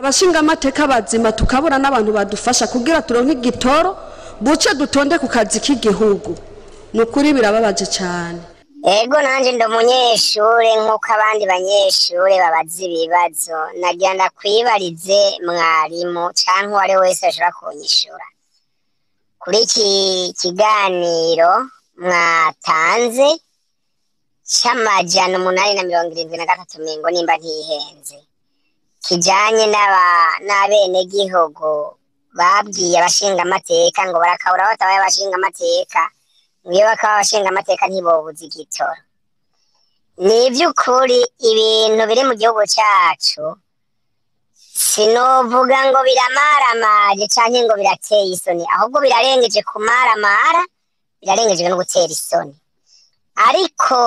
Abashinga amateka bazima tukabura n'abantu badufasha kugira turonke igitoro buce dutonde ku kazi k'igihugu. Nukuri birababaje cyane. Ego nanje ndo munyeshure nkuko abandi banyeshure babaza ibibazo, nagira ndakwibarize mwarimu canke uwari wese ashobora kunyishura kuri iki kiganiro mwatanze c'873 mengo nimba ntihenze, kijanye n'abenegihugu babwiye abashinga amateka ngo barakabura batabaye abashinga amateka, iyo bakaba abashinga amateka ntibobuze igitoro. Ni ivy'ukuri ibintu biri mu gihugu cacu sinovuga ngo biramaramare canke ngo birateye isoni, ahubwo birarengeje kumaramara, birarengeje no gutera isoni. Ariko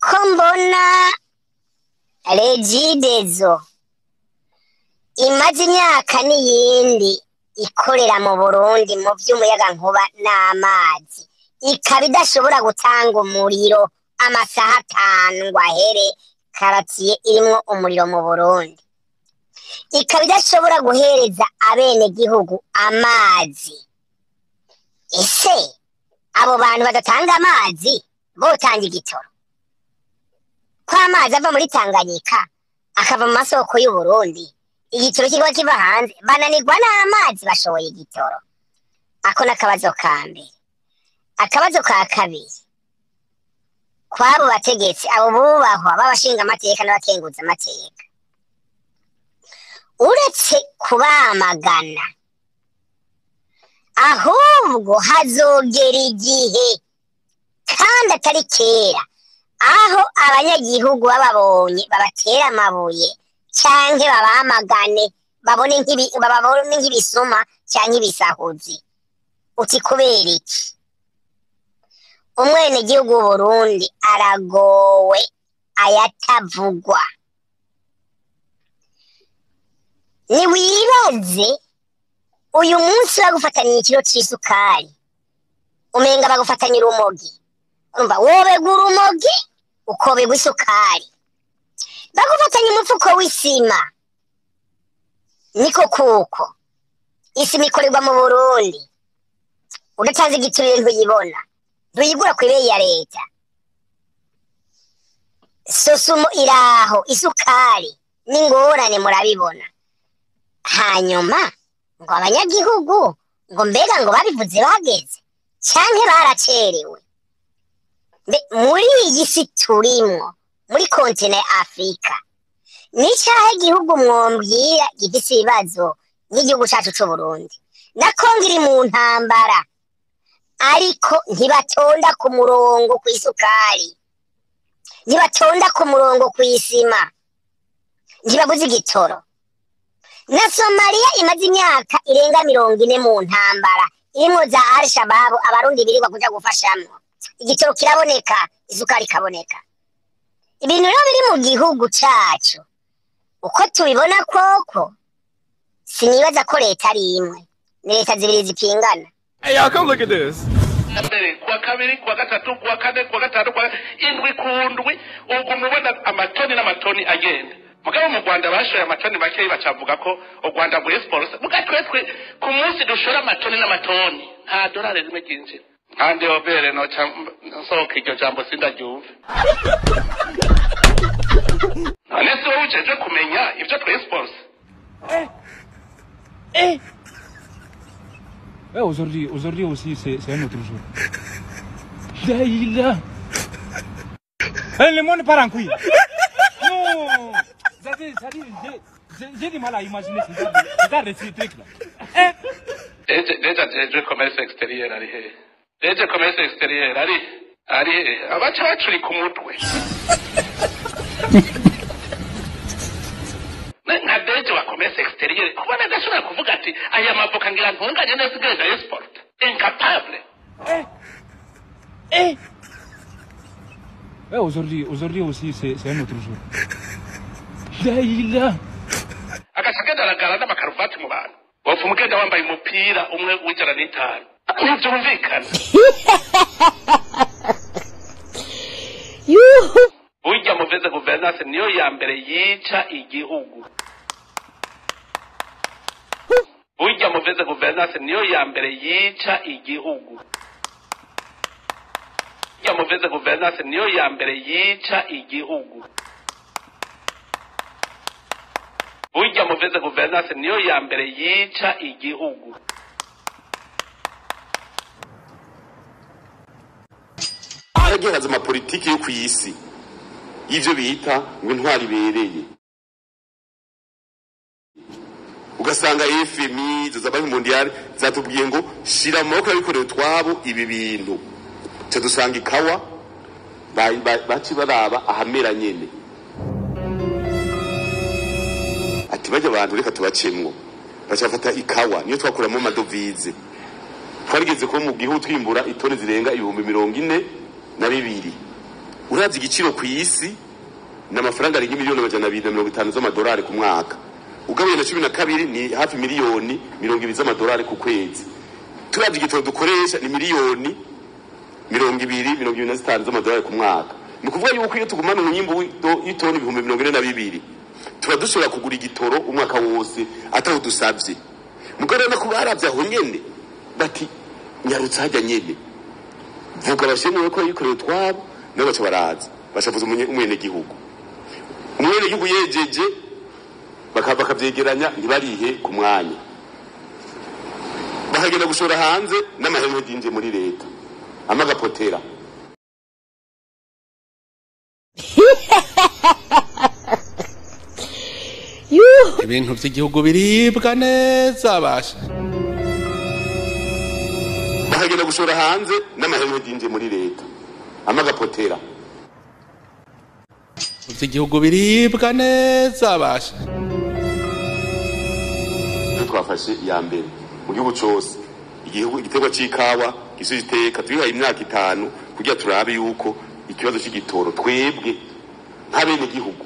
ko mbona Regideso imaze imyaka n'iyindi ikorera mu Burundi mu vy'umuyagankuba n'amazi, ikaba idashobora gutanga umuriro amasaha 5 ngo ahere karatiye irimwo umuriro mu Burundi, ikaba idashobora guhereza abenegihugu amazi. Ese abo bantu badatanga amazi botanga igitoro? Ko amazi ava muri Tanganyika akava mu masoko y'u Burundi, igitoro kiba kiva hanze, bananirwa n'amazi bashoboye igitoro? Ako n'akabazo ka mbere. Akabazo ka kabiri, kwabo bategetsi abo bubahwa b'abashinga amateka n'abakenguza amateka, uretse kubamagana ahubwo hazogera igihe kandi atari kera aho abanyagihugu bababonye babatera amabuye canke babamagane, babone nk'ibisuma canke ibisahuzi. Uti kubera iki? Umwenegihugu w'Uburundi aragowe ayatavugwa. Niwibaze uyu munsi bagufataniye ikiro c'isukari, umenga bagufatanyira urumogi. Urumva wobegwa urumogi ukobegwa isukari, bagufatanya umufuko w'isima. Niko kuko isima ikorerwa mu Burundi, udatanze igiturire ntuyibona, ntuyigura kw'ibeyi ya leta. Sosumo iraho, isukari n'ingorane murabibona. Hanyuma ngo abanyagihugu ngo mbega ngo babivuze bageze canke baracerewe? Muri iyi si turimwo, muri kontine Afrika, ni cahe gihugu mwombwira gifise ibibazo nk'igihugu cacu c'Uburundi? Na Kongo iri mu ntambara, ariko ntibatonda ku murongo kw'isukari, ntibatonda ku murongo kw'isima, ntibabuze igitoro. Na Somalia imaze imyaka irenga 40 mu ntambara irimwo za Al-Shabaab, abarundi birirwa kuja gufashamwo, igitoro kiraboneka, isukari ikaboneka. Ibintu rero biri mu gihugu cacu uko tubibona koko, sinibaza ko leta ari imwe, ni leta zibiri zipingana. Hey y'all, come look at this. Mbere kuwa kabiri, kuwa gatatu, kuwa kane, kuwa gatanu, kuwa indwi kundwi, uguma ubona amatoni n'amatoni agenda. Mugabo mu Rwanda bashoye amatoni makeyi, bacavuga ko u Rwanda rw'export. Muga twetwe ku munsi dushora amatoni n'amatoni, nta dolari rimwe ryinjira. Kandi obere noca nsohoka iryo jambo sindaryumve. None se wowe ujeje kumenya ivyo tw'export? Ouais, aujourd'hui aussi, c'est un autre jour. Là, le monde part en couille. Non, j'ai du mal à imaginer ce genre de truc-là. Deja jeje commerce extérieur ari he? Deje commerce extérieur ari he? Abaca bacuri ku mutwe. Nka deje wa commerce extérieur kubona adashobora kuvuga ati aya mavoka ngira ntunganye neza igenda export. Incapable. Ouais, aujourd'hui aussi, c'est un autre jour. Là. Agaca agenda aragara n'amakaruvati mu bantu. Wapfa umugenda wambaye umupira umwe w'105. Ntibyumvikana. Burya muveze guverinance niyo ya mbere yica igihugu. Mauvaise gouvernance niyo ya mbere yica igihugu. Burya mauvaise gouvernance niyo ya mbere yica igihugu. Burya mauvaise gouvernance niyo ya mbere yica igihugu. Haragiye amapolitiki yo kw'isi y'ivyo bita ngo intwari ibereye, ugasanga FMI, izo za Banki Mondiale zatubwiye ngo shira mu maboko y'abikorera utwabo ibi bintu, ca dusanga ikawa baci baraba ahamera nyene, ati barya abantu reka tubacemwo, baca bafata ikawa niyo twakuramo amadovize. Twarigeze kuba mu gihugu twimbura itoni zirenga 42,000. Uravye igiciro kw'isi ni amafaranga arenga 250,000,000 z'amadolari ku mwaka, ugabuye na 12 ni hafi 20,000,000 z'amadolari ku kwezi. Turavye igitoro dukoresha ni 20,025,000 z'amadolari ku mwaka. Ni ukuvuga yuko iyo tugumana umwimbu w'itoni 42,000 tuba dushobora kugura igitoro umwaka wose atawudusavye. Mugabo rero nako baravye aho nyene bati nyarutsa hajya nyene, vuga bashimwe ko yikoreye utwabo, nabo baca baraza bashavuza umwenegihugu. Umwenegihugu yejeje bakavyegeranya ntibarihe ku mwanya, bakagenda gushora hanze n'amahembe yinjiye muri leta amagapotera. Ibintu vy'igihugu biribwa neza basha. Bakagenda gushora hanze n'amahembe yinjiye muri leta amagapotera. Vy'igihugu biribwa neza basha. Twafashe iya mbere mu gihugu cose, igihugu igiterwa c'ikawa gisubiza iteka, twihaye imyaka 5 kugira turabe yuko ikibazo c'igitoro twebwe nk'abenegihugu,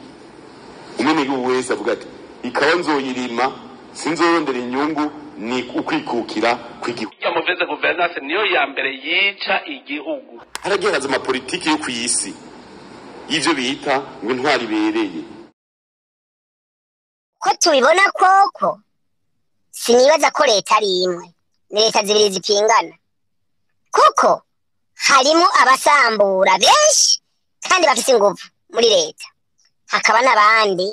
umwenegihugu wese avuga ati ikawa nzoyirima sinzorondera inyungu, ni ukwikukira kw'igihugu. Burya mauvaise gouvernance niyo ya mbere yica igihugu. Haragiye haraza amapolitiki yo kw'isi y'ivyo bita ngo intwari ibereye. Ko tubibona koko, sinibaza ko leta ari imwe, ni leta zibiri zipingana, kuko harimo abasambura benshi kandi bafise inguvu muri leta, hakaba n'abandi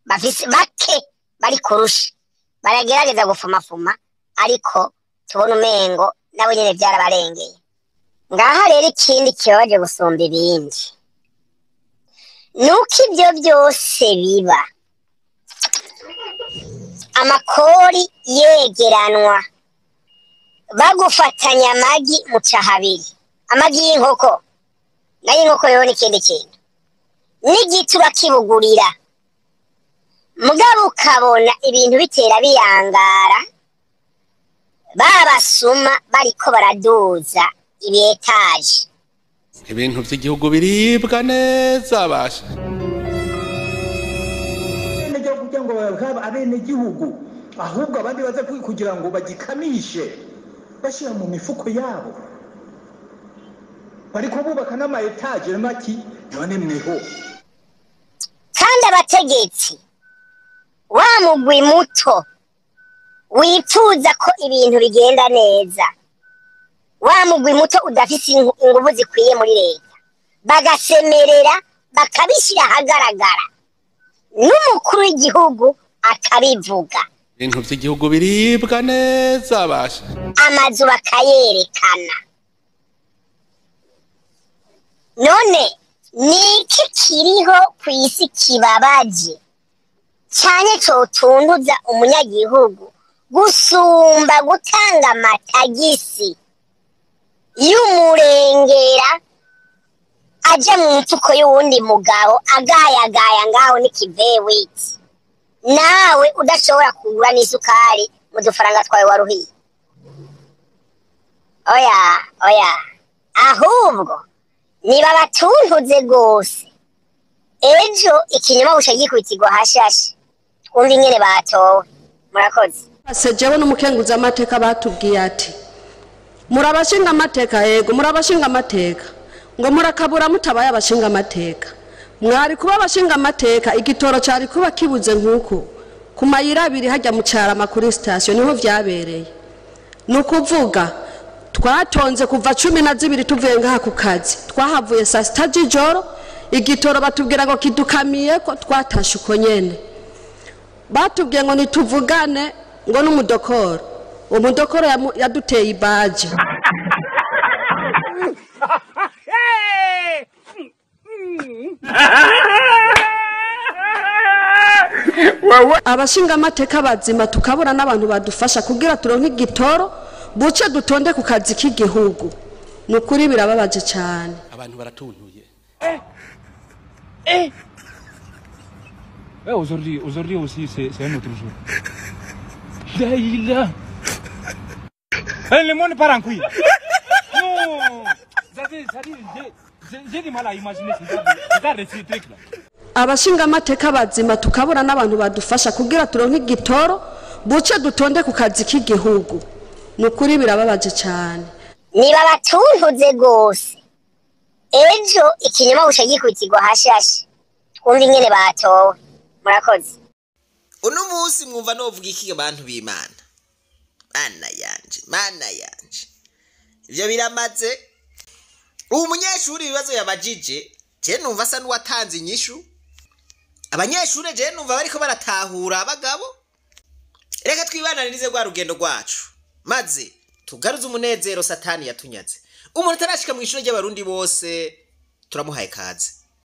bafise bake bari kurusha baragerageza gufumafuma, ariko tubona umengo nabo nyene vyarabarengeye. Ngaha rero ikindi kibabaje gusumba ibindi nuko ivyo vyose biba amakori yegeranwa, bagufatanya amagi muca habiri, amagi y'inkoko nayo inkoko yo ni ikindi kintu, n'igiti urakibugurira, mugabo ukabona ibintu bitera biyangara, babasuma bariko baraduza ibietaje. Ibintu vy'igihugu biribwa neza basha. Kugira ngo abenegihugu ahubwo abandi baza kugira ngo bagikamishe bashyira mu mifuko yabo, bariko bubaka n'ama etaje maki none mweho. Kandi abategetsi wa mugwi muto wipfuza ko ibintu bigenda neza, wa mugwi muto udafise inguvu zikwiye muri leta, bagasemerera bakabishyira ahagaragara, n'umukuru w'igihugu akabivuga. Ibintu vy'igihugu biribwa neza basha. Amazu bakayerekana. None niki kiriho kw'isi kibabaje canke cotunduza umunyagihugu gusumba gutanga amatagisi y'umurengera aja mu mfuko y'uwundi mugabo agayagaya ngaho n'ikivewiti, nawe udashobora kugura n'isukari mu dufaranga twawe waruhiye? Oya oya, ahubwo niba batuntuze gose, ejo ikinyoma buca gikwitirwa hashashe, twumva ingene batowe. Murakoze. Jewe n'umukenguza amateka batubwiye ati murabashinga amateka, yego murabashinga amateka, ngo murakabura mutabaye abashinga amateka. Mwari kuba abashinga amateka igitoro cari kuba kibuze nkuko Ku mayira abiri hajya mu Carama kuri sitasiyo niho vyabereye. Ni ukuvuga twatonze kuva 12 tuvuye ngaha ku kazi, twahavuye saa sita z'ijoro. Igitoro batubwira ngo kidukamiye ko twatashe uko nyene. Batubwiye ngo nituvugane ngo n'umudokoro, umudokoro yaduteye ibaje. Abashingamateka bazima tukabura n'abantu badufasha kugira turonke igitoro buce dutonde ku kazi k'igihugu. Ni ukuri birababaje cyane. Abantu baratuntuye. Ouais, aujourd'hui, aujourd'hui aussi, c'est un autre jour. Daïla. Le monde part en couille. Non. Ça dit, j'ai du mal à imaginer ce genre de truc là. Abashingamateka bazima tukabura n'abantu badufasha kugira turonke igitoro buce dutonde ku kazi k'igihugu. Ni ukuri birababaje cyane. Niba batuntuze gose, ejo ikinyoma buca gikutirwa hashashe, twumva ingene batowe. Murakoze. Uno munsi mwumva novuga iki, abantu b'Imana? Mana yanje, Mana yanje, ivyo biramaze. Ubu munyeshuri ibibazo yabajije, je numva asa n'uwatanze inyishu. Abanyeshuri je numva bariko baratahura. Abagabo, reka twibananirize rwa rugendo rwacu, maze tugaruze umunezero Satani yatunyaze. Umuntu atarashika mu ishuri ry'Abarundi bose, turamuhaye kaze.